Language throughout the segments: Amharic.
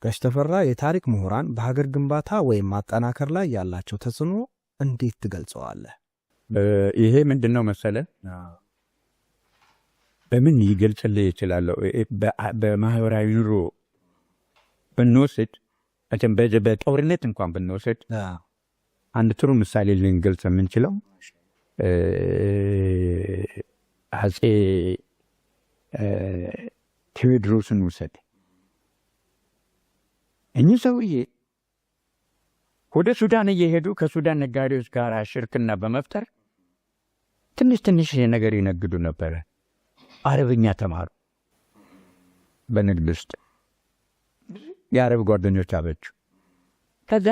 ጋሽ ተፈራ፣ የታሪክ ምሁራን በሀገር ግንባታ ወይም ማጠናከር ላይ ያላቸው ተጽዕኖ እንዴት ትገልጸዋለህ? ይሄ ምንድን ነው መሰለ፣ በምን ይገልጽልህ ይችላለሁ? በማህበራዊ ኑሮ ብንወስድ፣ መቼም በጦርነት እንኳን ብንወስድ አንድ ጥሩ ምሳሌ ልንገልጽ የምንችለው አፄ ቴዎድሮስን ውሰድ። እኚህ ሰውዬ ወደ ሱዳን እየሄዱ ከሱዳን ነጋዴዎች ጋር ሽርክና በመፍጠር ትንሽ ትንሽ ነገር ይነግዱ ነበረ። አረብኛ ተማሩ። በንግድ ውስጥ የአረብ ጓደኞች አበጁ። ከዛ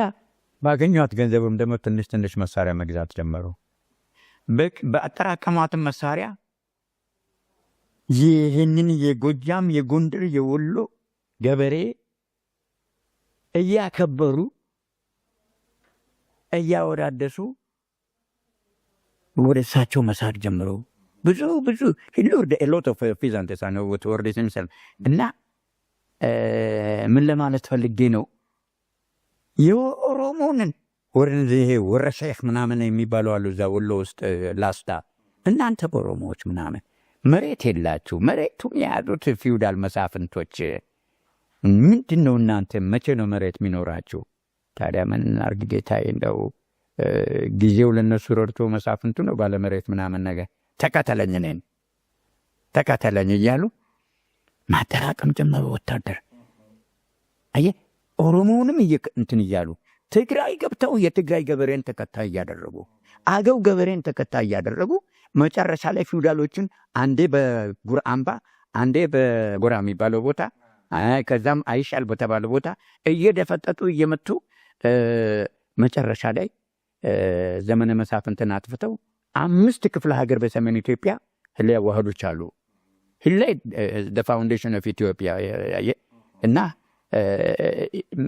ባገኟት ገንዘብም ደግሞ ትንሽ ትንሽ መሳሪያ መግዛት ጀመሩ። በአጠራቀሟትም መሳሪያ ይህንን የጎጃም፣ የጎንደር፣ የወሎ ገበሬ እያከበሩ እያወዳደሱ ወደ እሳቸው መሳቅ ጀምሩ። ብዙ ብዙ lured lot of peasants toward himself። እና ምን ለማለት ፈልጌ ነው፣ የኦሮሞንን ይሄ ወረ ሼክ ምናምን የሚባሉ አሉ እዛ ወሎ ውስጥ ላስታ። እናንተ ኦሮሞዎች ምናምን መሬት የላችሁ፣ መሬቱን የያዙት ፊውዳል መሳፍንቶች፣ ምንድን ነው እናንተ መቼ ነው መሬት የሚኖራችሁ? ታዲያ ምን እናርግ ጌታዬ፣ እንደው ጊዜው ለነሱ ረድቶ መሳፍንቱ ነው ባለመሬት ምናምን ነገር፣ ተከተለኝ፣ እኔን ተከተለኝ እያሉ ማጠራቀም ጀመሩ ወታደር። አየህ፣ ኦሮሞውንም እንትን እያሉ ትግራይ ገብተው የትግራይ ገበሬን ተከታይ እያደረጉ፣ አገው ገበሬን ተከታይ እያደረጉ መጨረሻ ላይ ፊውዳሎችን አንዴ በጉር አምባ፣ አንዴ በጎራ የሚባለው ቦታ፣ ከዛም አይሻል በተባለ ቦታ እየደፈጠጡ እየመቱ መጨረሻ ላይ ዘመነ መሳፍንትን አጥፍተው አምስት ክፍለ ሀገር በሰሜን ኢትዮጵያ ሊያዋህዱ ቻሉ። He laid the foundation of Ethiopia። እና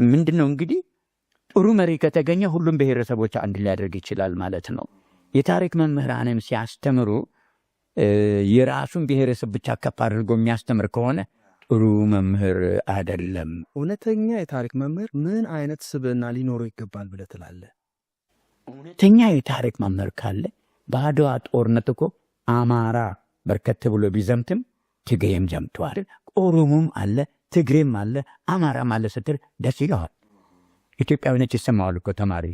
ምንድን ነው እንግዲህ፣ ጥሩ መሪ ከተገኘ ሁሉም ብሔረሰቦች አንድ ሊያደርግ ይችላል ማለት ነው። የታሪክ መምህራንም ሲያስተምሩ የራሱን ብሔረሰብ ብቻ ከፍ አድርጎ የሚያስተምር ከሆነ ጥሩ መምህር አይደለም። እውነተኛ የታሪክ መምህር ምን አይነት ስብዕና ሊኖረው ይገባል ብለህ ትላለህ? እውነተኛ የታሪክ መምህር ካለ በአድዋ ጦርነት እኮ አማራ በርከት ብሎ ቢዘምትም ትግሬም ዘምተዋል። ኦሮሞም አለ፣ ትግሬም አለ፣ አማራም አለ ስትል ደስ ይለዋል። ኢትዮጵያዊነት ይሰማዋል እኮ ተማሪ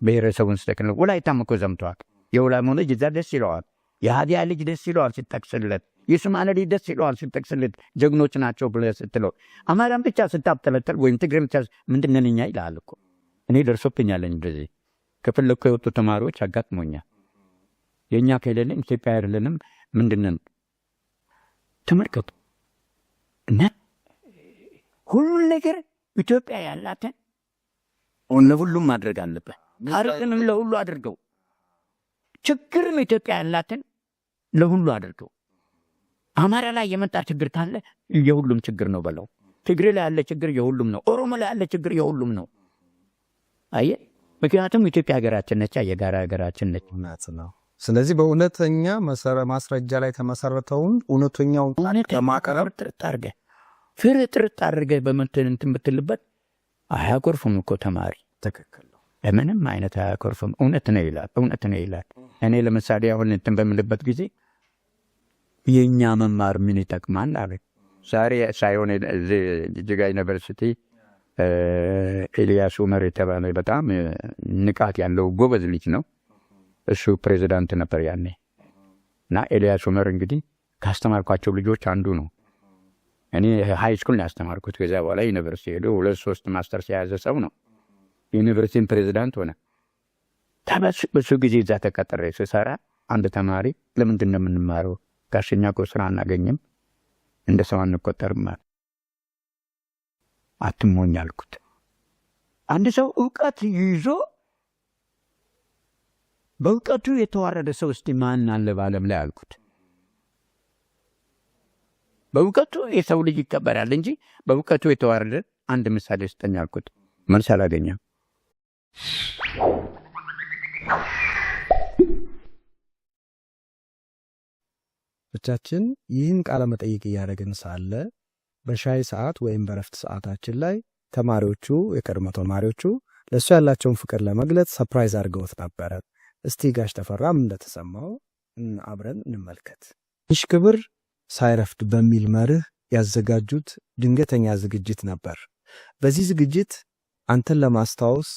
ብሔረሰቡን ስተክል። ወላይታም እኮ ዘምተዋል። የወላሞ ልጅ እዛ ደስ ይለዋል። የሀዲያ ልጅ ደስ ይለዋል ሲጠቅስለት። የሶማሌ ልጅ ደስ ይለዋል ሲጠቅስለት። ጀግኖች ናቸው ብለህ ስትለው፣ አማራም ብቻ ስታብጠለጠል ወይም ትግሬም ብቻ ምንድነን እኛ ይልሃል እኮ። እኔ ደርሶብኛል እንደዚህ፣ ክፍል እኮ የወጡ ተማሪዎች አጋጥሞኛል። የእኛ ከሌለን ኢትዮጵያ አይደለንም ምንድነን? ተመልከቱ፣ እና ሁሉን ነገር ኢትዮጵያ ያላትን ለሁሉም ማድረግ አለበት። ታሪክንም ለሁሉ አድርገው፣ ችግርም ኢትዮጵያ ያላትን ለሁሉ አድርገው። አማራ ላይ የመጣ ችግር ካለ የሁሉም ችግር ነው በለው። ትግሬ ላይ ያለ ችግር የሁሉም ነው። ኦሮሞ ላይ ያለ ችግር የሁሉም ነው። አየህ፣ ምክንያቱም ኢትዮጵያ ሀገራችን ነች፣ የጋራ ሀገራችን ነች። እውነት ነው። ስለዚህ በእውነተኛ ማስረጃ ላይ ተመሰረተውን እውነተኛውን ለማቅረብ ጥርጥ አድርገህ፣ ፍርጥርጥ አድርገህ በምንትን እንትን ብትልበት አያኮርፍም እኮ ተማሪ። ትክክል ነው። በምንም አይነት አያኮርፍም። እውነት ነው ይላል፣ እውነት ነው ይላል። እኔ ለምሳሌ አሁን እንትን በምልበት ጊዜ የእኛ መማር ምን ይጠቅማል አለ። ዛሬ ሳይሆን እዚህ ጅጅጋ ዩኒቨርሲቲ ኤልያስ ኡመር የተባለ በጣም ንቃት ያለው ጎበዝ ልጅ ነው። እሱ ፕሬዚዳንት ነበር ያኔ። እና ኤልያስ ኡመር እንግዲህ ካስተማርኳቸው ልጆች አንዱ ነው። እኔ high school ነው ያስተማርኩት። ከዚያ በኋላ ዩኒቨርሲቲ ሄዶ ሁለት ሶስት ማስተርስ የያዘ ሰው ነው። ዩኒቨርሲቲን ፕሬዚዳንት ሆነ። በሱ ጊዜ እዛ ተቀጥሬ ስሰራ አንድ ተማሪ ለምንድን ነው የምንማረው? ጋሽ እኛ እኮ ስራ አናገኝም፣ እንደ ሰው አንቆጠርም አለ። አትሞኝ አልኩት። አንድ ሰው እውቀት ይዞ በእውቀቱ የተዋረደ ሰው እስቲ ማን አለ በዓለም ላይ አልኩት። በእውቀቱ የሰው ልጅ ይከበራል እንጂ በእውቀቱ የተዋረደ አንድ ምሳሌ ስጠኝ አልኩት። መልስ አላገኘም። ብቻችን ይህን ቃለ መጠይቅ እያደረግን ሳለ በሻይ ሰዓት ወይም በረፍት ሰዓታችን ላይ ተማሪዎቹ፣ የቀድሞ ተማሪዎቹ ለእሱ ያላቸውን ፍቅር ለመግለጽ surprise አድርገውት ነበረ። እስቲ ጋሽ ተፈራ ምን እንደተሰማው አብረን እንመልከት። ትንሽ ክብር ሳይረፍድ በሚል መርህ ያዘጋጁት ድንገተኛ ዝግጅት ነበር። በዚህ ዝግጅት አንተን ለማስታወስ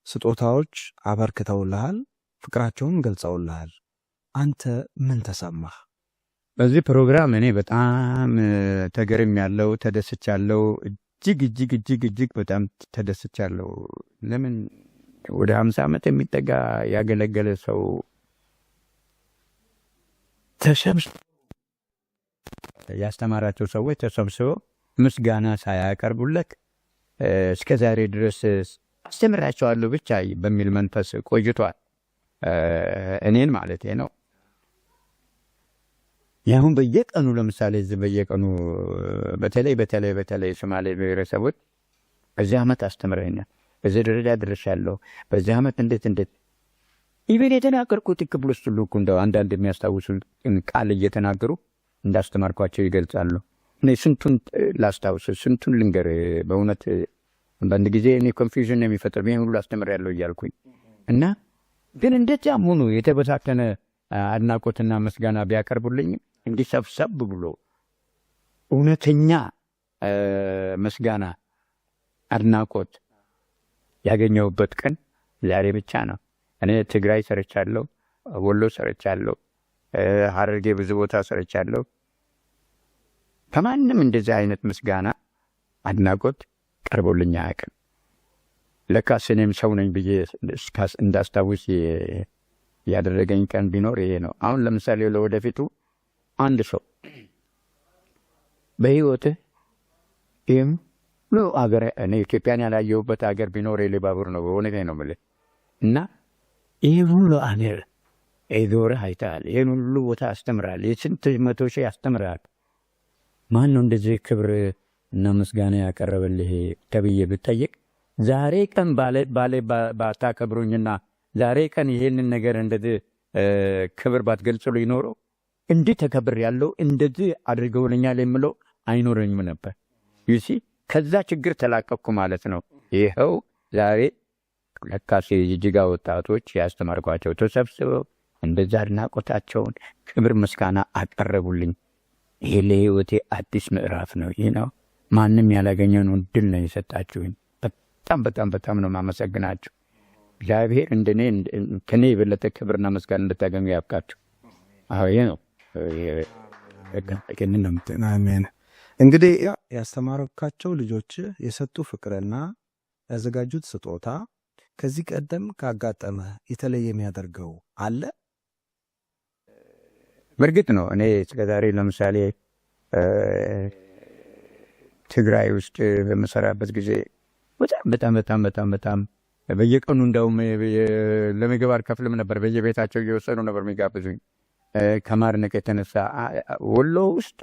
ስጦታዎች አበርክተውልሃል፣ ፍቅራቸውን ገልጸውልሃል። አንተ ምን ተሰማህ? በዚህ ፕሮግራም እኔ በጣም ተገርሜያለሁ፣ ተደስቻለሁ። እጅግ እጅግ እጅግ እጅግ በጣም ተደስቻለሁ። ለምን ወደ 50 ዓመት የሚጠጋ ያገለገለ ሰው ተሰብስቦ ያስተማራቸው ሰዎች ተሰብስበው ምስጋና ሳያቀርቡለት እስከ ዛሬ ድረስ አስተምራቸዋለሁ ብቻ በሚል መንፈስ ቆይቷል። እኔን ማለት ነው። ያሁን በየቀኑ ለምሳሌ እዚህ በየቀኑ በተለይ በተለይ በተለይ ሶማሌ ብሔረሰቦች በዚህ ዓመት አስተምረኛል፣ በዚህ ደረጃ ደርሻለሁ፣ በዚህ ዓመት እንዴት እንዴት even የተናገርኩት ክፍል ውስጥ ሁሉ እኮ እንደው አንዳንድ የሚያስታውሱ ቃል እየተናገሩ እንዳስተማርኳቸው ይገልጻሉ። እኔ ስንቱን ላስታውስ፣ ስንቱን ልንገር። በእውነት አንዳንድ ጊዜ እኔ confusion ነው የሚፈጥር፣ ይሄን ሁሉ አስተምሬያለሁ እያልኩኝ እና ግን እንደዚያም ሆኖ የተበታተነ አድናቆትና ምስጋና ቢያቀርቡልኝ እንዲህ ሰብሰብ ብሎ እውነተኛ ምስጋና አድናቆት ያገኘሁበት ቀን ዛሬ ብቻ ነው። እኔ ትግራይ ሰርቻለሁ፣ ወሎ ሰርቻለሁ፣ ሐረርጌ ብዙ ቦታ ሰርቻለሁ። ከማንም እንደዚህ አይነት ምስጋና አድናቆት ቀርቦልኝ አያውቅም። ለካስ እኔም ሰው ነኝ ብዬ እንዳስታውስ ያደረገኝ ቀን ቢኖር ይሄ ነው። አሁን ለምሳሌ ለወደፊቱ አንድ ሰው በህይወትህ ይህም ሁሉ አገር እኔ ኢትዮጵያን ያላየሁበት አገር ቢኖር ኢሉባቡር ነው። በእውነቴ ነው የምልህ። እና ይህን ሁሉ አገር ዞረህ አይተሃል። ይህን ሁሉ ቦታ አስተምረሃል። የስንት መቶ ሺህ አስተምረሃል። ማን ነው እንደዚህ ክብር እና ምስጋና ያቀረበልህ ተብዬ ብጠየቅ ዛሬ ቀን ባለ ባለ ባታከብሩኝና ዛሬ ቀን ይሄንን ነገር እንደዚህ ክብር ባትገልጹልኝ ኖሮ እንዲህ ተከብር ያለው እንደዚህ አድርገውልኛል የምለው አይኖረኝም ነበር። You see፣ ከዛ ችግር ተላቀቅኩ ማለት ነው። ይኸው ዛሬ ለካስ የጅጅጋ ወጣቶች ያስተማርኳቸው ተሰብስበው እንደዛ አድናቆታቸውን ክብር ምስጋና አቀረቡልኝ። ይሄ ለህይወቴ አዲስ ምዕራፍ ነው። ይህ ነው ማንም ያላገኘውን እድል ነው የሰጣችሁኝ። በጣም በጣም በጣም ነው የማመሰግናችሁ። እግዚአብሔር እንደኔ ከኔ የበለጠ ክብርና ምስጋና እንድታገኙ ያብቃችሁ። አዎ ይሄ ነው። ይህንን ነው። አሜን። እንግዲህ ያስተማርካቸው ልጆች የሰጡ ፍቅርና ያዘጋጁት ስጦታ ከዚህ ቀደም ካጋጠመ የተለየ የሚያደርገው አለ? በእርግጥ ነው፣ እኔ እስከዛሬ ለምሳሌ ትግራይ ውስጥ በምሰራበት ጊዜ በጣም በጣም በጣም በጣም በጣም በየቀኑ እንደውም ለምግብ አልከፍልም ነበር። በየቤታቸው እየወሰዱ ነበር የሚጋብዙኝ ከማድነቅ የተነሳ። ወሎ ውስጥ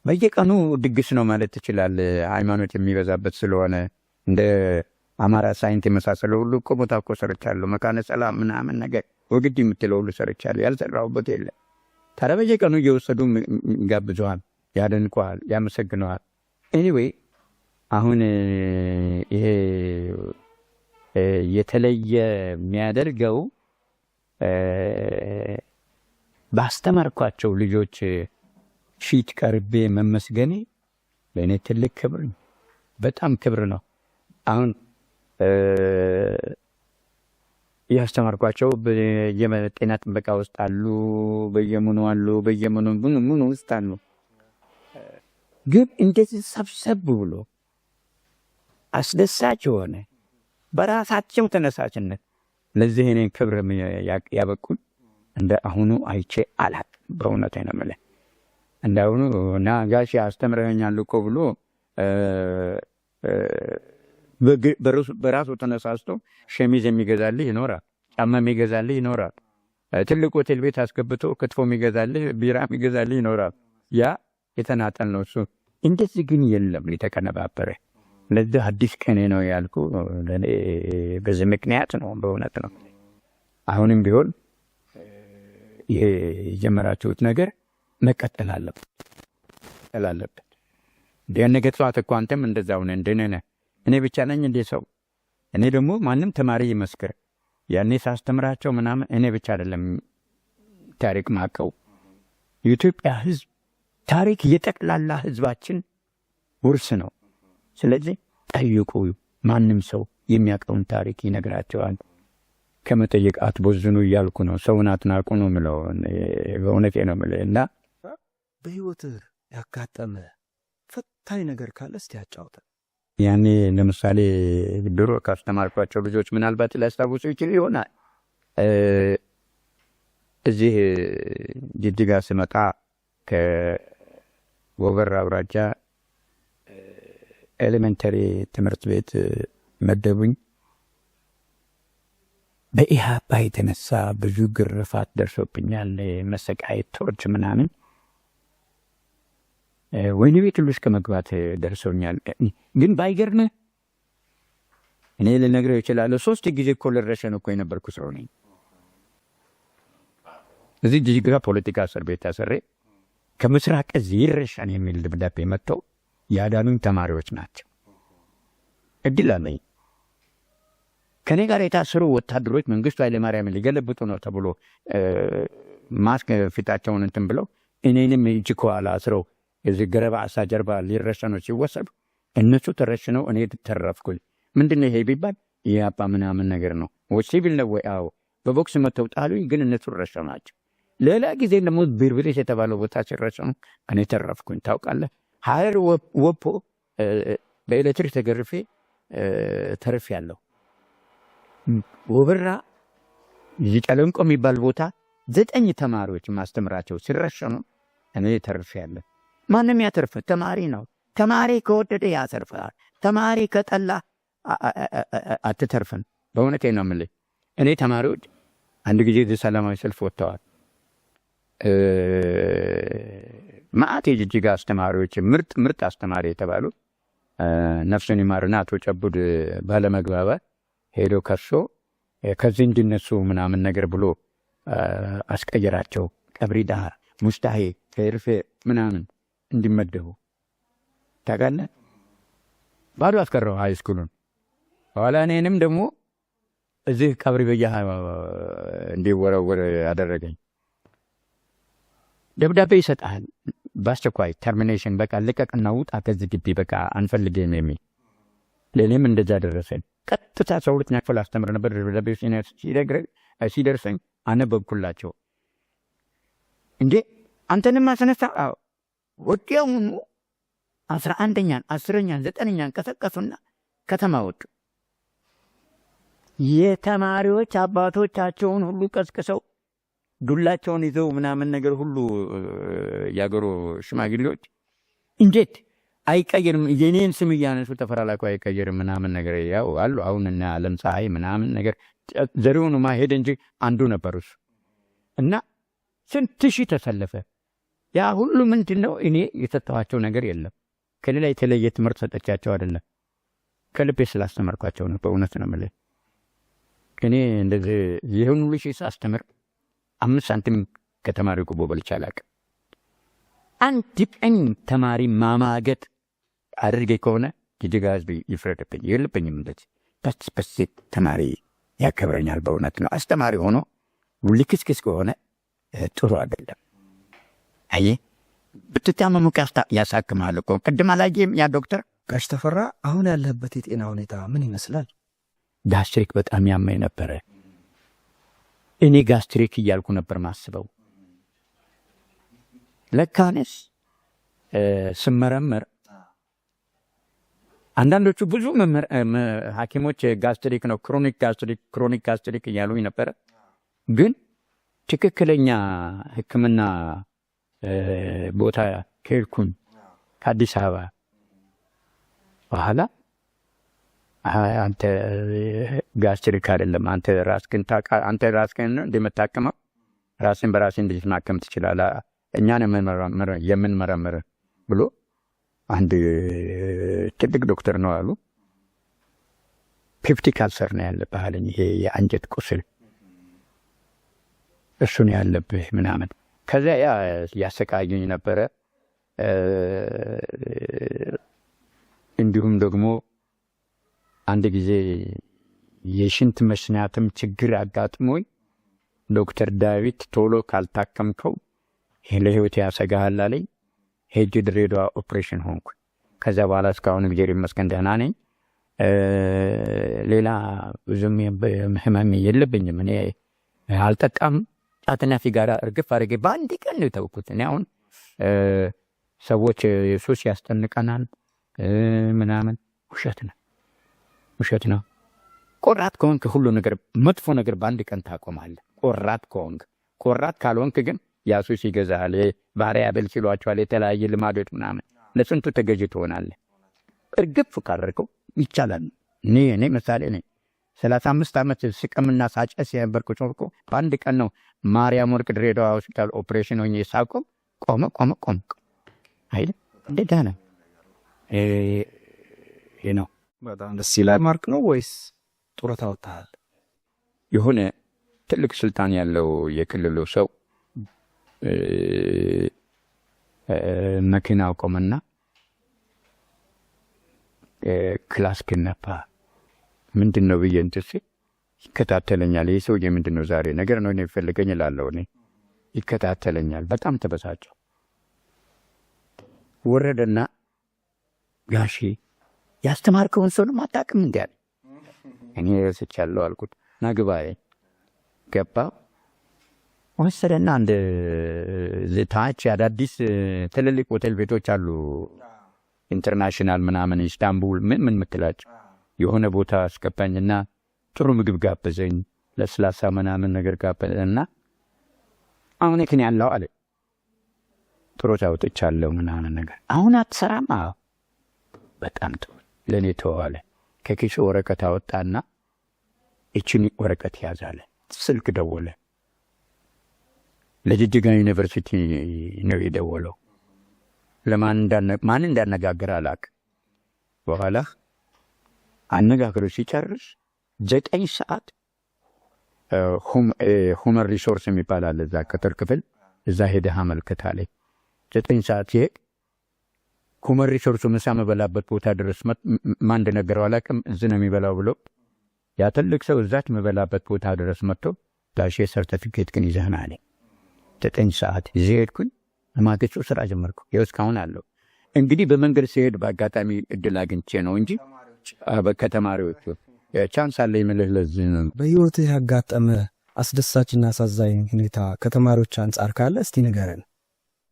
በየቀኑ ድግስ ነው ማለት ትችላለህ። ሃይማኖት የሚበዛበት ስለሆነ እንደ አማራ ሳይንት የመሳሰለ ሁሉ እኮ ቦታ እኮ ሰርቻለሁ። መካነ ሰላም ምናምን ነገር ወግድ የምትለው ሁሉ ሰርቻለሁ። ያልሰራሁበት የለም። ታዲያ በየቀኑ እየወሰዱ ጋብዘዋል፣ ያደንቀዋል፣ ያመሰግነዋል። Anyway አሁን ይሄ የተለየ የሚያደርገው ባስተማርኳቸው ልጆች ፊት ቀርቤ መመስገኔ ለእኔ ትልቅ ክብር ነው። በጣም ክብር ነው። አሁን ያስተማርኳቸው በየጤና ጥበቃ ውስጥ አሉ፣ በየምኑ አሉ፣ በየምኑ ምኑ ምኑ ውስጥ አሉ። ግን እንደዚህ ሰብሰብ ብሎ አስደሳች የሆነ በራሳቸው ተነሳሽነት ለዚህ እኔን ክብር ያበቁኝ እንደ አሁኑ አይቼ አላቅም። በእውነት ነው የምልህ። እንደ አሁኑ እና ጋሼ አስተምረኸኛል እኮ ብሎ በራሱ ተነሳስቶ ሸሚዝ የሚገዛልህ ይኖራል፣ ጫማ የሚገዛልህ ይኖራል፣ ትልቅ ሆቴል ቤት አስገብቶ ክትፎ የሚገዛልህ፣ ቢራ የሚገዛልህ ይኖራል። ያ የተናጠል ነው እሱ። እንደዚህ ግን የለም የተቀነባበረ። ለዚህ አዲስ ቀኔ ነው ያልኩ ለእኔ በዚህ ምክንያት ነው። በእውነት ነው። አሁንም ቢሆን ይሄ የጀመራችሁት ነገር መቀጠል አለበት። ነገ ጠዋት እኮ አንተም እንደዛው ነህ፣ እንደኔ ነህ። እኔ ብቻ ነኝ እንዴ ሰው? እኔ ደግሞ ማንም ተማሪ ይመስክር፣ ያኔ ሳስተምራቸው ምናምን እኔ ብቻ አይደለም ታሪክ ማቀው። የኢትዮጵያ ሕዝብ ታሪክ የጠቅላላ ሕዝባችን ውርስ ነው። ስለዚህ ጠይቁ። ማንም ሰው የሚያውቀውን ታሪክ ይነግራቸዋል። ከመጠየቅ አትቦዝኑ እያልኩ ነው። ሰውን አትናቁ ነው ምለው። በእውነቴ ነው የምልህ እና በህይወትህ ያጋጠመ ፈታኝ ነገር ካለ እስቲ ያጫውተን። ያኔ ለምሳሌ ድሮ ካስተማርኳቸው ልጆች ምናልባት ሊያስታውሱ ይችሉ ይሆናል። እዚህ ጅጅጋ ስመጣ ከጎበር አውራጃ elementary ትምህርት ቤት መደቡኝ። በኢህአፓ የተነሳ ብዙ ግርፋት ደርሶብኛል። መሰቃየት፣ torture ምናምን፣ ወህኒ ቤት ሁሉ እስከ መግባት ደርሰውኛል። ግን ባይገርምህ እኔ ልነግርህ እችላለሁ። 3 ጊዜ እኮ ልረሸን እኮ የነበርኩ ሰው ነኝ። እዚህ ጅጅጋ ፖለቲካ እስር ቤት ታስሬ ከምስራቅ እዝ ይረሸን የሚል ደብዳቤ መጥተው ያዳኑኝ ተማሪዎች ናቸው። እድል አለኝ። ከኔ ጋር የታሰሩ ወታደሮች መንግስቱ ኃይለማርያምን ሊገለብጡ ነው ተብሎ ማስክ ፊታቸውን እንትን ብለው እኔንም እጅ ከኋላ አስረው እዚህ ገረባ አሳ ጀርባ ሊረሸኑ ሲወሰዱ እነሱ ተረሽነው እኔ ተረፍኩኝ። ምንድን ነው ይሄ ቢባል የአባ ምናምን ነገር ነው ወይ ሲቪል ነው ወይ? አዎ፣ በቦክስ መተው ጣሉኝ፣ ግን እነሱ ረሸኗቸው። ሌላ ጊዜ ደግሞ ቢርቢሪስ የተባለው ቦታ ሲረሸኑ እኔ ተረፍኩኝ። ታውቃለህ፣ ሀረር ወፖ በኤሌክትሪክ ተገርፌ ተርፌያለሁ። ወበራ ጨለንቆ የሚባል ቦታ 9 ተማሪዎች ማስተምራቸው ሲረሸኑ እኔ ተርፌያለሁ። ማንም ያተርፍ ተማሪ ነው። ተማሪ ከወደደ ያተርፋል። ተማሪ ከጠላ አትተርፍም። በእውነቴ ነው የምልህ። እኔ ተማሪዎች አንድ ጊዜ ሰላማዊ ሰልፍ ወጥተዋል። መዓት የጅጅጋ አስተማሪዎች ምርጥ ምርጥ አስተማሪ የተባሉ ነፍሱን ይማርና አቶ ጨቡድ ባለመግባባት ሄዶ ከሶ ከዚህ እንዲነሱ ምናምን ነገር ብሎ አስቀየራቸው። ቀብሪ ዳህር፣ ሙስታሄ፣ ከርፌ ምናምን እንዲመደቡ ታውቃለህ። ባዶ አስቀረው high school ኡን። በኋላ እኔንም ደግሞ እዚህ ቀብሪ በያ እንዲወረወር አደረገኝ። ደብዳቤ ይሰጣል በአስቸኳይ termination፣ በቃ ልቀቅና ውጣ ከዚህ ግቢ፣ በቃ አንፈልግም የሚል። ለእኔም እንደዛ ደረሰኝ። ቀጥታ 12ኛ ክፍል አስተምር ነበር። ደብዳቤ ሲደርሰኝ አነበብኩላቸው። እንዴ አንተንም አስነሳ? አዎ። ወዲያውኑ 11ኛን፣ 10ኛን፣ 9ኛን ቀሰቀሱና ከተማ ወጡ። የተማሪዎች አባቶቻቸውን ሁሉ ቀስቅሰው ዱላቸውን ይዘው ምናምን ነገር ሁሉ ያገሩ ሽማግሌዎች እንዴት አይቀየርም? የኔን ስም እያነሱ ተፈራ ላቀው አይቀየርም ምናምን ነገር ያው አሉ። አሁን እና ዓለም ፀሐይ ምናምን ነገር ዘሪሁን ሄደ እንጂ አንዱ ነበር እሱ። እና ስንት ሺህ ተሰለፈ። ያ ሁሉ ምንድን ነው? እኔ የሰጠኋቸው ነገር የለም። ከሌላ የተለየ ትምህርት ሰጠቻቸው አይደለም። ከልቤ ስላስተማርኳቸው ነው። በእውነት ነው የምልህ። እኔ እንደዚህ ይህን ሁሉ ሺህ ሳስተምር 5 ሳንቲም ከተማሪው ጉቦ በልቼ አላውቅም። አንድ ቀን ተማሪ ማማገጥ አድርጌ ከሆነ ጅጅጋ ሕዝብ ይፍረድብኝ። የለብኝም እንደዚህ በስ ተማሪ ያከብረኛል። በእውነት ነው። አስተማሪ ሆኖ ልክስክስ ከሆነ ጥሩ አይደለም። አየህ ብትታመሙ ያሳክምሃል እኮ። ቅድም አላየህም ያ ዶክተር? ጋሽ ተፈራ አሁን ያለህበት የጤና ሁኔታ ምን ይመስላል? gastric በጣም ያመኝ ነበረ። እኔ gastric እያልኩ ነበር ማስበው። ለካንስ ስመረመር አንዳንዶቹ ብዙ ሐኪሞች gastric ነው፣ chronic gastric፣ chronic gastric እያሉኝ ነበረ። ግን ትክክለኛ ሕክምና ቦታ ከሄድኩኝ ከአዲስ አበባ በኋላ አንተ gastric አይደለም፣ አንተ ራስህን እንደምታክመው ራስን በራስህ እንዴት ማከም ትችላለህ? እኛን የምንመረምር ብሎ አንድ ትልቅ ዶክተር ነው አሉ። Peptic ulcer ነው ያለብህ አለኝ። ይሄ የአንጀት ቁስል እሱ ነው ያለብህ ምናምን። ከዚያ ያ ያሰቃዩኝ ነበረ። እንዲሁም ደግሞ አንድ ጊዜ የሽንት መሽናትም ችግር አጋጥሞኝ ዶክተር ዳዊት ቶሎ ካልታከምከው ለህይወት ያሰጋሃል አለኝ። ሄጄ ድሬዳዋ ኦፕሬሽን ሆንኩ። ከዛ በኋላ እስካሁን እግዚአብሔር ይመስገን ደህና ነኝ። ሌላ ብዙም ህመም የለብኝም። እኔ አልጠጣም። ጫትና ሲጋራ እርግፍ አድርጌ በአንድ ቀን ነው የተውኩት። እኔ አሁን ሰዎች ሱስ ያስጠንቀናል ምናምን፣ ውሸት ነው፣ ውሸት ነው። ቆራጥ ከሆንክ ሁሉ ነገር፣ መጥፎ ነገር በአንድ ቀን ታቆማለህ። ቆራጥ ከሆንክ። ቆራጥ ካልሆንክ ግን ያ ሱስ ይገዛሃል። ባሪያ በል ሲሏቸዋል፣ የተለያየ ልማዶች ምናምን ለስንቱ ተገዥ ትሆናለህ። እርግፍ ካደረገው ይቻላል። እኔ ምሳሌ ነኝ። 35 ዓመት ስቅምና ሳጨስ የነበርኩ ሰው እኮ በአንድ ቀን ነው ማርያም ወርቅ ድሬዳዋ ሆስፒታል ኦፕሬሽን ሆኜ ሳቆም ቆመ፣ ቆመ፣ ቆመ አይደል እንደ ደህና ይሄ ነው። በጣም ደስ ይላል። ማርክ ነው ወይስ ጡረታ ወጥተሃል? የሆነ ትልቅ ስልጣን ያለው የክልሉ ሰው መኪና ቆመና ክላክስ ነፋ። ምንድን ነው ብዬ እንትን ስል ይከታተለኛል። ይህ ሰውዬ ምንድን ነው ዛሬ ነገር ነው የሚፈልገኝ እላለሁ እኔ። ይከታተለኛል። በጣም ተበሳጨሁ። ወረደና ጋሼ ያስተማርከውን ሰውንም አታውቅም እንዲ አለ። እኔ ረስቻለሁ አልኩት። ና ግባ አለኝ። ገባ። ወሰደና አንድ ታች አዳዲስ ትልልቅ ሆቴል ቤቶች አሉ፣ international ምናምን ኢስታንቡል ምን ምን ምትላቸው የሆነ ቦታ አስገባኝና ጥሩ ምግብ ጋበዘኝ፣ ለስላሳ ምናምን ነገር ጋበዘና አሁን የት ነው ያለው አለ። ጡረታ ወጥቻለሁ ምናምን ነገር። አሁን አትሰራም? አዎ። በጣም ጥሩ ለእኔ ተዋለ። ከኪሱ ወረቀት አወጣና እችን ወረቀት ያዛለ። ስልክ ደወለ። ለጅጅጋ ዩኒቨርሲቲ ነው የደወለው። ለማን ማን እንዳነጋገር አላውቅም። በኋላ አነጋግሮ ሲጨርስ 9 ሰዓት human resource የሚባል አለ እዛ ቅጥር ክፍል፣ እዛ ሄደህ አመልክት አለኝ። 9 ሰዓት ሲሄድ human resource ኡ ምሳ መበላበት ቦታ ድረስ ማን እንደነገረው አላውቅም። እዚህ ነው የሚበላው ብሎ ያ ትልቅ ሰው እዛች መበላበት ቦታ ድረስ መጥቶ ጋሼ ሰርተፊኬት ግን ይዘህ ና አለኝ። 9 ሰዓት ይዤ ሄድኩኝ። ማግስቱ ስራ ጀመርኩ። ይኸው እስካሁን አለው። እንግዲህ በመንገድ ሲሄድ በአጋጣሚ እድል አግኝቼ ነው እንጂ ከተማሪዎቹ chance አለ የምልህ ለዚህ ነው። በህይወትህ ያጋጠመ አስደሳችና አሳዛኝ ሁኔታ ከተማሪዎች አንጻር ካለ እስቲ ንገረን።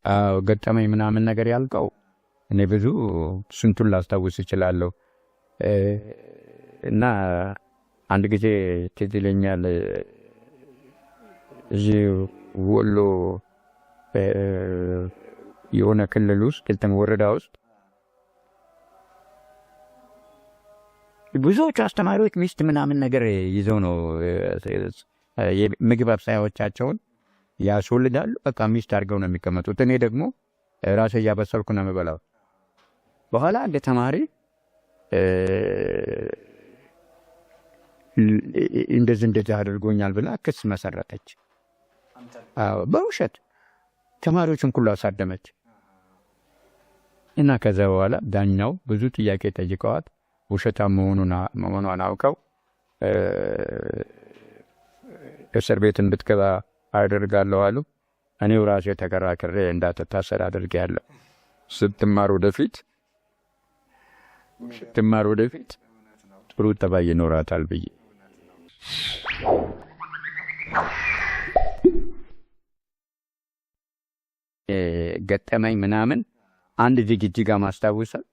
አዎ፣ ገጠመኝ ምናምን ነገር ያልከው እኔ ብዙ ስንቱን ላስታውስ እችላለሁ። እና አንድ ጊዜ ትዝ ይለኛል፣ እዚህ ወሎ የሆነ ክልል ውስጥ እንትን ወረዳ ውስጥ ብዙዎቹ አስተማሪዎች ሚስት ምናምን ነገር ይዘው ነው ምግብ አብሳዮቻቸውን ያስወልዳሉ። በቃ ሚስት አድርገው ነው የሚቀመጡት። እኔ ደግሞ ራሴ እያበሰልኩ ነው የምበላው። በኋላ አንድ ተማሪ እንደዚህ እንደዚህ አድርጎኛል ብላ ክስ መሰረተች። በውሸት ተማሪዎችን ሁሉ አሳደመች። እና ከዛ በኋላ ዳኛው ብዙ ጥያቄ ጠይቀዋት ውሸታም መሆኗን አውቀው እስር ቤት እንድትገባ አደርጋለሁ አሉ። እኔው ራሴ ተከራክሬ እንዳትታሰር አድርጌያለሁ። ስትማር ወደፊት ጥሩ ጠባይ ይኖራታል ብዬ። ገጠመኝ ምናምን አንድ ጅግጅጋ ማስታውሰው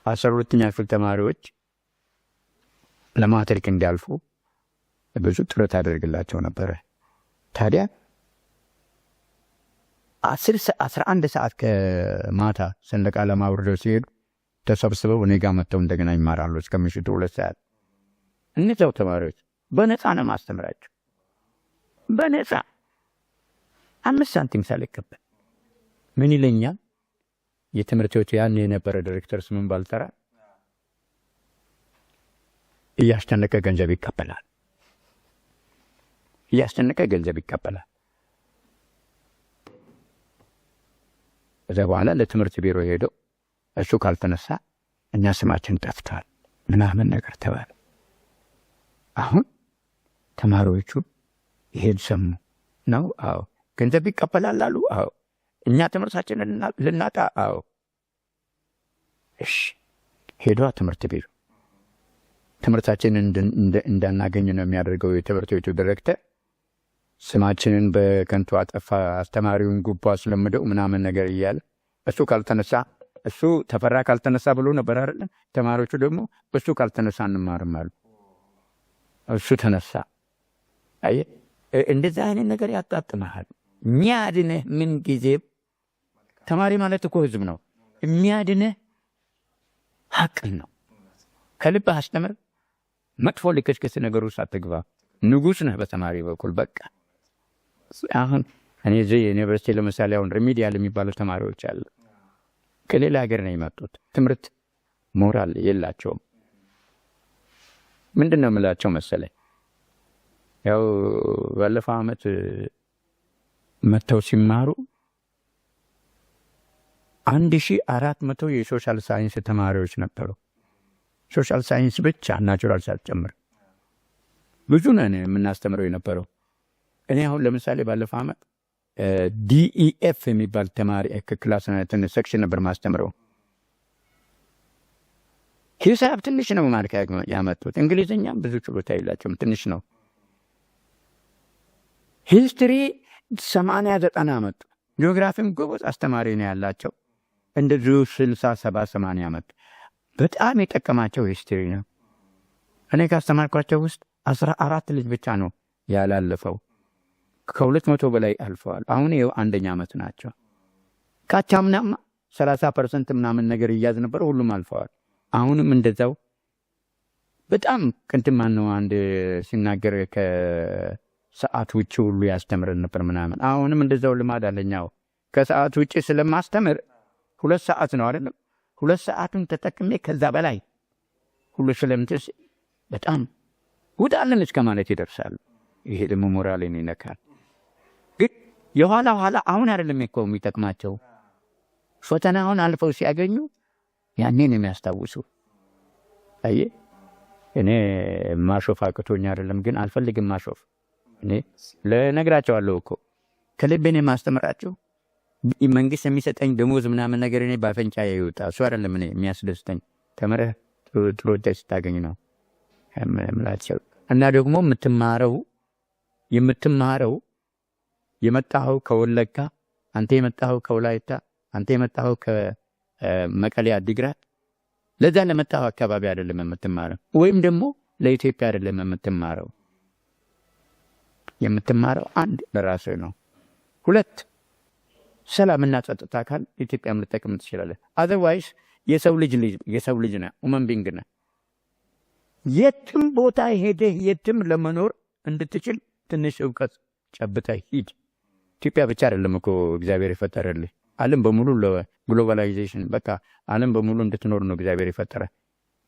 12ኛ ክፍል ተማሪዎች ለማትሪክ እንዲያልፉ ብዙ ጥረት አደርግላቸው ነበረ። ታዲያ 11 ሰዓት ከማታ ሰንደቅ ዓላማ አውርደው ሲሄዱ ተሰብስበው እኔ ጋር መጥተው እንደገና ይማራሉ እስከ ምሽቱ 2 ሰዓት። እነዚያው ተማሪዎች በነፃ ነው ማስተምራቸው፣ በነፃ 5 ሳንቲም ሳልቀበል። ምን ይለኛል የትምህርት ቤቱ ያን የነበረ ዲሬክተር ስሙን ባልጠራ፣ እያስጨነቀ ገንዘብ ይቀበላል፣ እያስጨነቀ ገንዘብ ይቀበላል። ከዚያ በኋላ ለትምህርት ቢሮ ሄደው እሱ ካልተነሳ እኛ ስማችን ጠፍቷል። ምናምን ነገር ተባለ። አሁን ተማሪዎቹ ይሄን ሰሙ ነው። አዎ። ገንዘብ ይቀበላል አሉ። አዎ። እኛ ትምህርታችንን ልናጣ? አዎ። እሺ፣ ሄዷ ትምህርት ቤቱ ትምህርታችንን እንዳናገኝ ነው የሚያደርገው የትምህርት ቤቱ ዲሬክተር፣ ስማችንን በከንቱ አጠፋ፣ አስተማሪውን ጉቦ አስለምደው ምናምን ነገር እያለ፣ እሱ ካልተነሳ፣ እሱ ተፈራ ካልተነሳ ብሎ ነበር አይደለ? ተማሪዎቹ ደግሞ እሱ ካልተነሳ አንማርም አሉ። እሱ ተነሳ። አየህ፣ እንደዚህ አይነት ነገር ያጋጥመሃል። የሚያድንህ ምን ጊዜ ተማሪ ማለት እኮ ህዝብ ነው። የሚያድንህ ሀቅን ነው። ከልብህ አስተምር። መጥፎ ልክስክስ ነገር ውስጥ አትግባ። ንጉስ ነህ በተማሪ በኩል። በቃ አሁን እኔ እዚህ ዩኒቨርሲቲ ለምሳሌ አሁን remedial የሚባሉ ተማሪዎች አሉ። ከሌላ ሀገር ነው የመጡት። ትምህርት ሞራል የላቸውም። ምንድን ነው የምላቸው መሰለኝ፣ ያው ባለፈው ዓመት መጥተው ሲማሩ 1400 የ social science ተማሪዎች ነበሩ። Social science ብቻ፣ natural ሳልጨምር ብዙ ነን የምናስተምረው የነበረው። እኔ አሁን ለምሳሌ ባለፈው ዓመት DEF የሚባል ተማሪ class section ነበር ማስተምረው። ሂሳብ ትንሽ ነው mark ያመጡት። እንግሊዝኛም ብዙ ችሎታ የላቸውም፣ ትንሽ ነው። History 80 90 አመጡ። ጂኦግራፊም ጎበዝ አስተማሪ ነው ያላቸው። እንደዚሁ 60 70 80 አመጡ። በጣም የጠቀማቸው history ነው። እኔ ካስተማርኳቸው ውስጥ 14 ልጅ ብቻ ነው ያላለፈው። ከ200 በላይ አልፈዋል። አሁን ይኸው አንደኛ ዓመት ናቸው። ካቻምናማ 30% ምናምን ነገር እያዝ ነበር፣ ሁሉም አልፈዋል። አሁንም እንደዛው። በጣም ቅድም ማነው አንድ ሲናገር ከሰዓት ውጭ ሁሉ ያስተምረን ነበር ምናምን። አሁንም እንደዛው ልማድ አለኛው። ከሰዓት ውጭ ስለማስተምር 2 ሰዓት ነው አይደለም? 2 ሰዓቱን ተጠቅሜ ከዛ በላይ ሁሉ ስለምትስ በጣም ውጣልን እስከ ማለት ይደርሳሉ። ይሄ ደግሞ ሞራልን ይነካል። ግን የኋላ ኋላ አሁን አይደለም እኮ የሚጠቅማቸው፣ ፈተናውን አልፈው ሲያገኙ ያኔን የሚያስታውሱ። አየህ፣ እኔ ማሾፍ አቅቶኝ አይደለም፣ ግን አልፈልግም ማሾፍ። እኔ ለነግራቸዋለሁ እኮ፣ ከልቤን የማስተምራቸው። መንግስት የሚሰጠኝ ደሞዝ ምናምን ነገር እኔ በአፍንጫ ይውጣ፣ እሱ አይደለም እኔ የሚያስደስተኝ። ተምረህ ጥሩ ውጤት ስታገኝ ነው የምላቸው። እና ደግሞ የምትማረው የመጣኸው ከወለጋ፣ አንተ የመጣኸው ከወላይታ፣ አንተ የመጣኸው ከመቀሌ አዲግራት፣ ለዛ ለመጣኸው አካባቢ አይደለም የምትማረው፣ ወይም ደግሞ ለኢትዮጵያ አይደለም የምትማረው። የምትማረው አንድ ለራስህ ነው። ሁለት ሰላምና ጸጥታ ካለ ኢትዮጵያም ልጠቅም ትችላለህ። Otherwise የሰው ልጅ ነህ፣ human being ነህ። የትም ቦታ ሄደህ የትም ለመኖር እንድትችል ትንሽ እውቀት ጨብጠህ ሂድ። ኢትዮጵያ ብቻ አይደለም እኮ እግዚአብሔር የፈጠረልህ፣ ዓለም በሙሉ ለ globalization፣ በቃ ዓለም በሙሉ እንድትኖር ነው እግዚአብሔር የፈጠረ።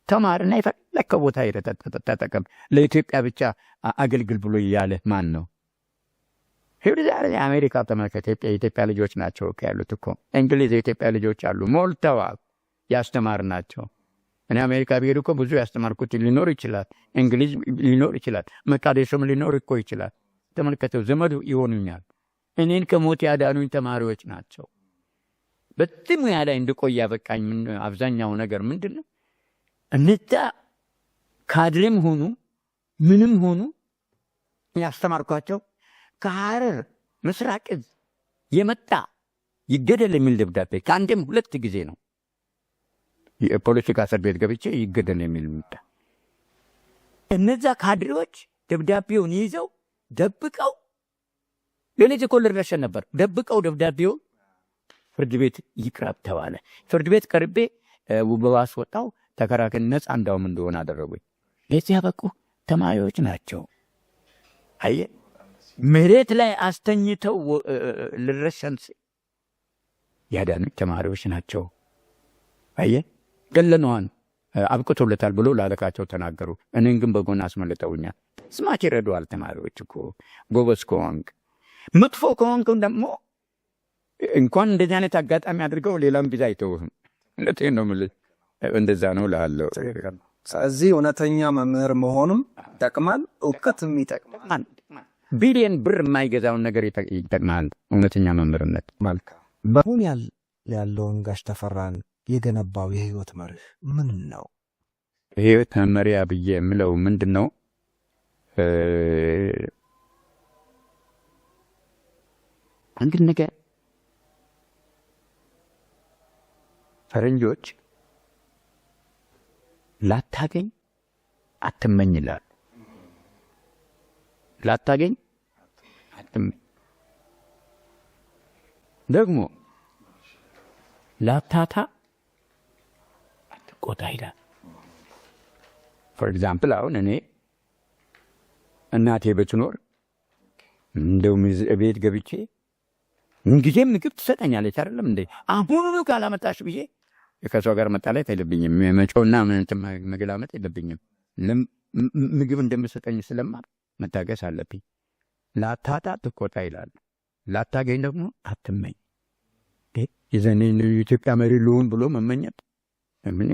ተማርና የፈለግከው ቦታ ሄደህ ተጠቀም። ለኢትዮጵያ ብቻ አገልግል ብሎ እያለ ማን ነው? ሂድ ዛሬ አሜሪካ ተመልከት። የኢትዮጵያ ልጆች ናቸው እኮ ያሉት እኮ። እንግሊዝ የኢትዮጵያ ልጆች አሉ ሞልተዋል፣ ያስተማር ናቸው። እኔ አሜሪካ ብሄድ እኮ ብዙ ያስተማርኩት ሊኖር ይችላል። እንግሊዝ ሊኖር ይችላል። መቃደሾም ሊኖር እኮ ይችላል። ተመልከተው፣ ዘመዱ ይሆኑኛል። እኔን ከሞት ያዳኑኝ ተማሪዎች ናቸው። በዚህ ሙያ ላይ እንድቆይ ያበቃኝ አብዛኛው ነገር ምንድን ነው? እነዛ ካድሬም ሆኑ ምንም ሆኑ ያስተማርኳቸው ከሐረር ምስራቅ እዝ የመጣ ይገደል የሚል ደብዳቤ ከአንዴም ሁለት ጊዜ ነው የፖለቲካ እስር ቤት ገብቼ ይገደል የሚል መጣ። እነዛ ካድሬዎች ደብዳቤውን ይዘው ደብቀው፣ ሌሊት እኮ ልረሸን ነበር። ደብቀው ደብዳቤውን ፍርድ ቤት ይቅረብ ተባለ። ፍርድ ቤት ቀርቤ በዋስ ወጣው። ተከራክሬ ነፃ እንዳውም እንደሆነ አደረጉኝ። ለዚህ ያበቁ ተማሪዎች ናቸው። አየህ፣ መሬት ላይ አስተኝተው ልረሸን ያዳኑኝ ተማሪዎች ናቸው። አየህ፣ ገለነዋን አብቅቶለታል ብሎ ላለቃቸው ተናገሩ። እኔን ግን በጎን አስመልጠውኛል። ስማች ይረዱዋል ተማሪዎች እኮ ጎበዝ ከሆንክ። መጥፎ ከሆንክ ደግሞ እንኳን እንደዚህ አይነት አጋጣሚ አድርገው ሌላም ጊዜ አይተውህም። እውነቴን ነው የምልህ። እንደዛ ነው እልሃለሁ። ስለዚህ እውነተኛ መምህር መሆኑም ይጠቅማል፣ እውቀትም ይጠቅማል። ቢሊየን ብር የማይገዛውን ነገር ይጠቅማል እውነተኛ መምህርነት። መልካም። በአሁን ያለውን ጋሽ ተፈራን የገነባው የህይወት መርህ ምን ነው? የህይወት መመሪያ ብዬ የምለው ምንድን ነው? አንድ ነገር ፈረንጆች ላታገኝ አትመኝ ይላሉ። ላታገኝ አትመኝ፣ ደግሞ ላታጣ አትቆጣ ይላል። For example፣ አሁን እኔ እናቴ ብትኖር እንደው ቤት ገብቼ ምንጊዜም ምግብ ትሰጠኛለች፣ አይደለም እንዴ? አሁኑኑ ካላመጣሽ ብዬ ከሷ ጋር መጣላት የለብኝም። መጮህና እንትን መገላመጥ የለብኝም። ምግብ እንደምሰጠኝ ስለማውቅ መታገስ አለብኝ። ላታጣ አትቆጣ ይላል። ላታገኝ ደግሞ አትመኝ። የዘኔ የኢትዮጵያ መሪ ልሁን ብሎ መመኘት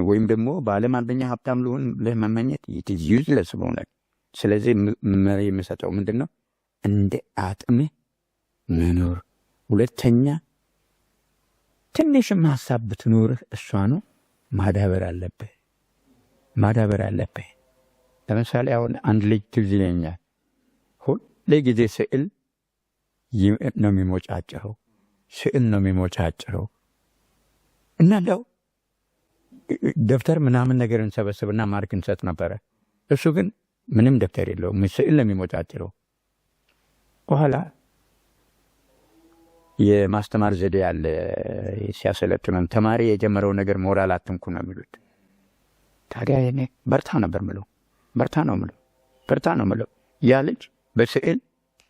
ወይም ደግሞ በዓለም አንደኛ ሀብታም ልሁን ብለህ መመኘት useless በእውነት። ስለዚህ መሪ የምሰጠው ምንድን ነው? እንደ አቅምህ መኖር። ሁለተኛ፣ ትንሽም ሀሳብ ብትኖርህ እሷኑ ማዳበር አለብህ፣ ማዳበር አለብህ። ለምሳሌ አሁን አንድ ልጅ ትዝ ይለኛል። ሁሌ ጊዜ ስዕል ነው የሚሞጫጭረው፣ ስዕል ነው የሚሞጫጭረው እና እንደው ደብተር ምናምን ነገር እንሰበስብና mark እንሰጥ ነበረ። እሱ ግን ምንም ደብተር የለውም፣ ስዕል ነው የሚሞጫጭረው። በኋላ የማስተማር ዘዴ አለ ሲያሰለጥኑን፣ ተማሪ የጀመረው ነገር ሞራል አትንኩ ነው የሚሉት። ታዲያ እኔ በርታ ነበር ምለው፣ በርታ ነው ምለው፣ በርታ ነው ምለው። ያ ልጅ በስዕል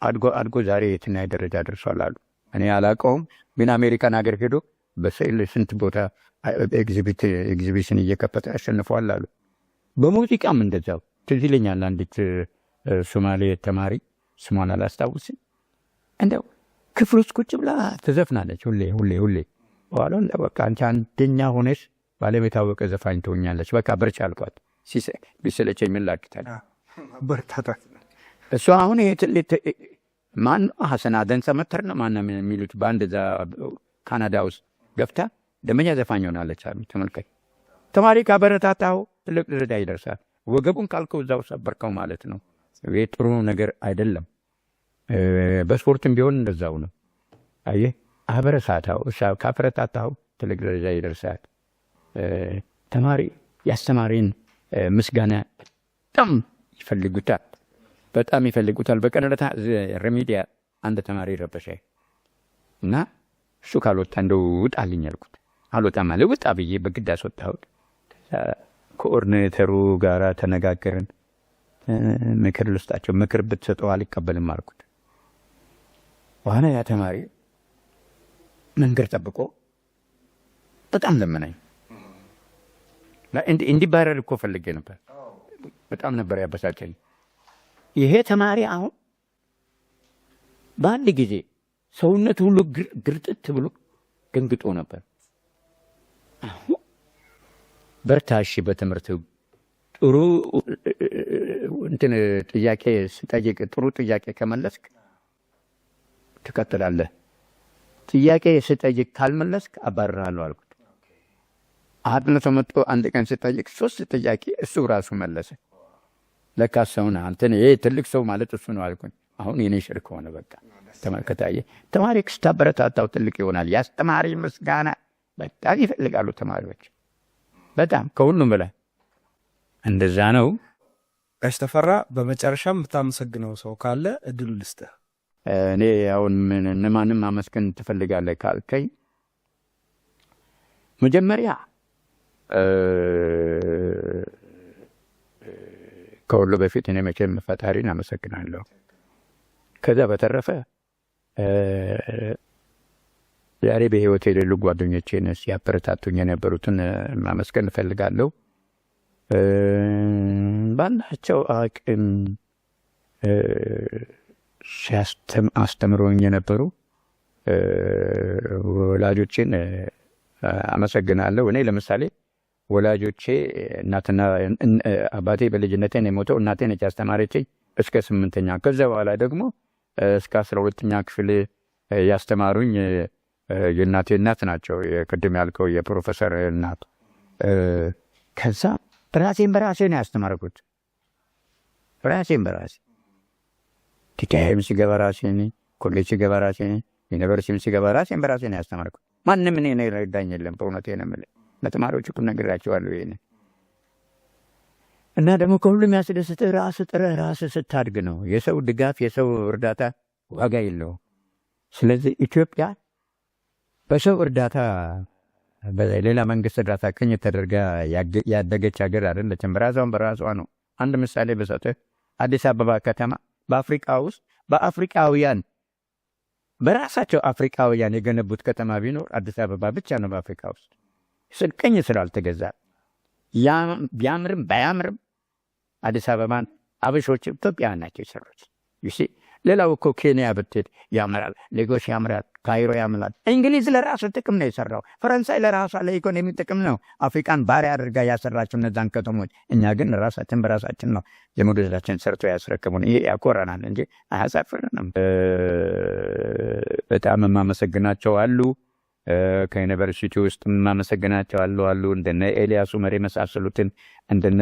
አድጎ አድጎ ዛሬ የትና ደረጃ ደርሷል አሉ። እኔ አላውቀውም፣ ግን አሜሪካን ሀገር ሄዶ በስዕል ስንት ቦታ ኤግዚቢሽን እየከፈተ ያሸንፈዋል አሉ። በሙዚቃም እንደዛው ትዝ ይለኛል። አንዲት ሶማሌ ተማሪ፣ ስሟን አላስታውስም፣ እንደው ክፍል ውስጥ ቁጭ ብላ ትዘፍናለች ሁሌ ሁሌ ሁሌ። በኋላ በቃ አንቺ አንደኛ ሆነሽ በዓለም የታወቀ ዘፋኝ ትሆኛለች፣ በቃ በርቺ አልኳት። ቢሰለቸኝ ምን ላክታል? በርታታት። እሱ አሁን ይሄ ትልቅ ማን ሀሰን አደን ሰመተር ነው ማን የሚሉት በአንድ እዛ ካናዳ ውስጥ ገብታ ደመኛ ዘፋኝ ሆናለች አሉ። ተመልከት፣ ተማሪ ካበረታታው ትልቅ ደረጃ ይደርሳል። ወገቡን ካልከው እዛው ሰበርከው ማለት ነው። ይሄ ጥሩ ነገር አይደለም። በስፖርትም ቢሆን እንደዛው ነው። አየህ፣ አበረታታው፣ ካበረታታው ትልቅ ደረጃ ይደርሳል። ተማሪ የአስተማሪን ምስጋና በጣም ይፈልጉታል፣ በጣም ይፈልጉታል። በቀን ዕለት remedial አንድ ተማሪ ረበሸ እና እሱ ካልወጣ እንደው ውጣልኝ አልኩት። አልወጣም አለ። ውጣ ብዬ በግድ አስወጣሁት። Coordinator ኡ ጋራ ተነጋገርን። ምክር ልስጣቸው፣ ምክር ብትሰጠው አልቀበልም አልኩት። በኋላ ያ ተማሪ መንገድ ጠብቆ በጣም ለመነኝ። እንዲባረር እኮ ፈልጌ ነበር። በጣም ነበር ያበሳጨኝ። ይሄ ተማሪ አሁን በአንድ ጊዜ ሰውነት ሁሉ ግርጥት ብሎ ደንግጦ ነበር። አሁን በርታ እሺ፣ በትምህርት ጥሩ እንትን ጥያቄ ስጠይቅ ጥሩ ጥያቄ ከመለስክ ትቀጥላለህ፣ ጥያቄ ስጠይቅ ካልመለስክ አባርርሃለሁ አልኩት። አጥንቶ መጥቶ አንድ ቀን ስጠይቅ ሶስት ጥያቄ እሱ ራሱ መለሰ። ለካ ሰው ነህ አንተ፣ ይሄ ትልቅ ሰው ማለት እሱ ነው አልኩኝ። አሁን የኔ ሽርክ ሆነ። በቃ ተመልከት፣ አየህ፣ ተማሪ ስታበረታታው ትልቅ ይሆናል። የአስተማሪ ምስጋና በጣም ይፈልጋሉ ተማሪዎች፣ በጣም ከሁሉም በላይ እንደዛ ነው። ጋሽ ተፈራ፣ በመጨረሻ የምታመሰግነው ሰው ካለ እድሉ ልስጥህ። እኔ አሁን ምን እነማንም ማመስገን ትፈልጋለህ ካልከኝ፣ መጀመሪያ ከሁሉ በፊት እኔ መቼም ፈጣሪን አመሰግናለሁ። ከዛ በተረፈ ዛሬ በሕይወት የሌሉ ጓደኞቼን ሲያበረታቱኝ የነበሩትን ማመስገን እፈልጋለሁ። ባላቸው አቅም አስተምሮኝ የነበሩ ወላጆቼን አመሰግናለሁ። እኔ ለምሳሌ ወላጆቼ እናትና አባቴ በልጅነቴ ነው የሞተው። እናቴ ነች ያስተማረችኝ እስከ 8ኛ። ከዛ በኋላ ደግሞ እስከ 12ኛ ክፍል ያስተማሩኝ የእናቴ እናት ናቸው። ቅድም ያልከው የፕሮፌሰር እናት። ከዛ ራሴን በራሴ ነው ያስተማርኩት። ራሴን በራሴ ቲቲአይም ሲገባ ራሴ ነኝ፣ ኮሌጅ ሲገባ ራሴ ነኝ፣ ዩኒቨርሲቲም ሲገባ ራሴን በራሴ ነው ያስተማርኩት። ማንም እኔ ነው የረዳኝ የለም። በእውነቴ ነው የምልህ። ለተማሪዎች እኮ ነግሬያቸዋለሁ ይሄንን። እና ደግሞ ከሁሉም ያስደስትህ ራስህ ጥረህ ራስህ ስታድግ ነው። የሰው ድጋፍ የሰው እርዳታ ዋጋ የለውም። ስለዚህ ኢትዮጵያ በሰው እርዳታ በሌላ መንግስት እርዳታ ቅኝ ተደርጋ ያደገች ሀገር አይደለችም። ራሷን በራሷ ነው። አንድ ምሳሌ ብሰጥህ አዲስ አበባ ከተማ በአፍሪካ ውስጥ በአፍሪካውያን በራሳቸው አፍሪካውያን የገነቡት ከተማ ቢኖር አዲስ አበባ ብቻ ነው በአፍሪካ ውስጥ ቅኝ ስላልተገዛ። ቢያምርም ባያምርም አዲስ አበባን አበሾች ኢትዮጵያውያን ናቸው የሰሩት። You see፣ ሌላው እኮ ኬንያ ብትሄድ ያምራል፣ ሌጎስ ያምራል፣ ካይሮ ያምራል። እንግሊዝ ለራሱ ጥቅም ነው የሰራው። ፈረንሳይ ለራሷ ለኢኮኖሚ ጥቅም ነው አፍሪካን ባሪያ አድርጋ ያሰራቸው እነዛን ከተሞች። እኛ ግን ራሳችን በራሳችን ነው ዘመዶቻችን ሰርቶ ያስረክቡን። ይሄ ያኮረናል እንጂ አያሳፍረንም። በጣም የማመሰግናቸው አሉ። ከዩኒቨርሲቲ ውስጥ የማመሰግናቸው አሉ እንደነ ኤልያስ ኡመር የመሳሰሉትን፣ እንደነ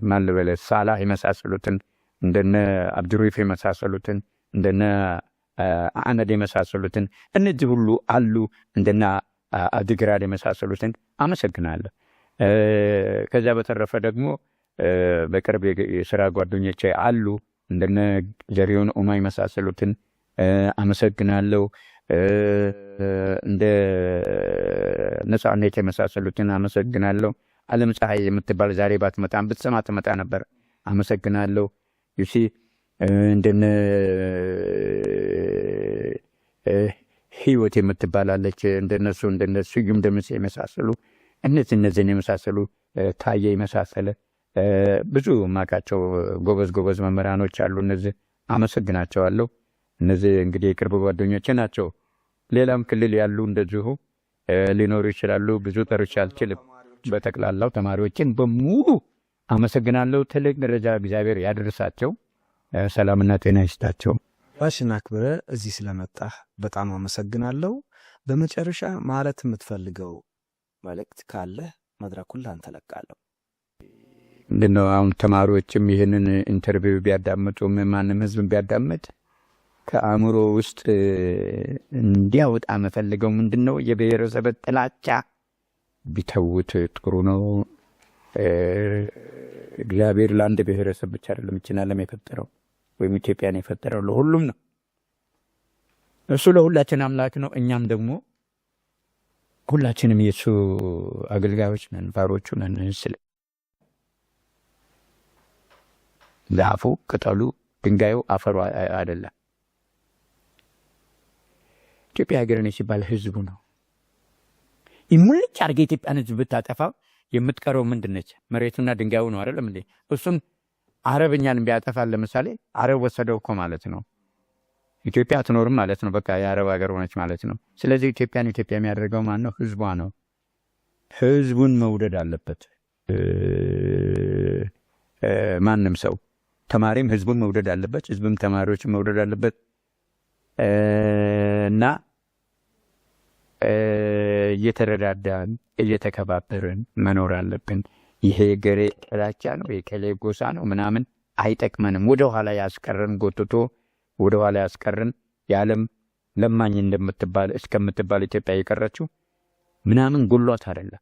ማን ልበልህ ሳላህ የመሳሰሉትን፣ እንደነ አብዱሪፍ የመሳሰሉትን፣ እንደነ አነድ የመሳሰሉትን፣ እነዚህ ሁሉ አሉ። እንደነ አብዲግራድ የመሳሰሉትን አመሰግናለሁ። ከዚያ በተረፈ ደግሞ በቅርብ የስራ ጓደኞቼ አሉ። እንደነ ዘሪሁን ኡማ የመሳሰሉትን አመሰግናለሁ። እንደ ነጻነት የመሳሰሉትን አመሰግናለሁ። አለም ፀሐይ የምትባል ዛሬ ባትመጣም ብትሰማ ትመጣ ነበር። አመሰግናለሁ። You see፣ እንደነ ህይወት የምትባላለች፣ እንደነሱ እንደነ ስዩም ደምሴ የመሳሰሉ፣ እነዚህን የመሳሰሉ፣ ታየ የመሳሰለ ብዙ የማውቃቸው ጎበዝ ጎበዝ መምህራኖች አሉ። እነዚህ አመሰግናቸዋለሁ። እነዚህ እንግዲህ የቅርብ ጓደኞቼ ናቸው። ሌላም ክልል ያሉ እንደዚሁ ሊኖሩ ይችላሉ። ብዙ ጠርቼ አልችልም። በጠቅላላው ተማሪዎችን በሙሉ አመሰግናለሁ። ትልቅ ደረጃ እግዚአብሔር ያደርሳቸው፣ ሰላምና ጤና ይስጣቸው። ባሽን አክብረህ እዚህ ስለመጣህ በጣም አመሰግናለሁ። በመጨረሻ ማለት የምትፈልገው መልእክት ካለ መድረኩን ላንተ ለቃለሁ። ምንድነው፣ አሁን ተማሪዎችም ይህንን interview ቢያዳምጡ፣ ማንም ህዝብ ቢያዳምጥ ከአእምሮ ውስጥ እንዲያወጣ የምፈልገው ምንድን ነው፣ የብሔረሰብ ጥላቻ ቢተውት ጥሩ ነው። እግዚአብሔር ለአንድ ብሔረሰብ ብቻ አይደለም ይችን ዓለም የፈጠረው ወይም ኢትዮጵያን የፈጠረው፣ ለሁሉም ነው። እሱ ለሁላችን አምላክ ነው። እኛም ደግሞ ሁላችንም የእሱ አገልጋዮች ነን፣ ባሮቹ ነን። ስለ ዛፉ፣ ቅጠሉ፣ ድንጋዩ፣ አፈሩ አይደለም። ኢትዮጵያ ሀገር ነች ሲባል ህዝቡ ነው። ሙልጭ አድርገህ የኢትዮጵያን ህዝብ ብታጠፋ የምትቀረው ምንድን ነች? መሬቱና ድንጋዩ ነው፣ አይደለም እንዴ? እሱም አረብኛን ቢያጠፋል ለምሳሌ አረብ ወሰደው እኮ ማለት ነው። ኢትዮጵያ አትኖርም ማለት ነው። በቃ የአረብ ሀገር ሆነች ማለት ነው። ስለዚህ ኢትዮጵያን ኢትዮጵያ የሚያደርገው ማን ነው? ህዝቧ ነው። ህዝቡን መውደድ አለበት ማንም ሰው። ተማሪም ህዝቡን መውደድ አለበት፣ ህዝብም ተማሪዎችን መውደድ አለበት እና እየተረዳዳን እየተከባበርን መኖር አለብን። ይሄ ገሬ ጥላቻ ነው፣ የከሌ ጎሳ ነው ምናምን አይጠቅመንም። ወደ ኋላ ያስቀረን፣ ጎትቶ ወደ ኋላ ያስቀረን፣ የዓለም ለማኝ እንደምትባል እስከምትባል ኢትዮጵያ የቀረችው ምናምን ጎሏት አይደለም።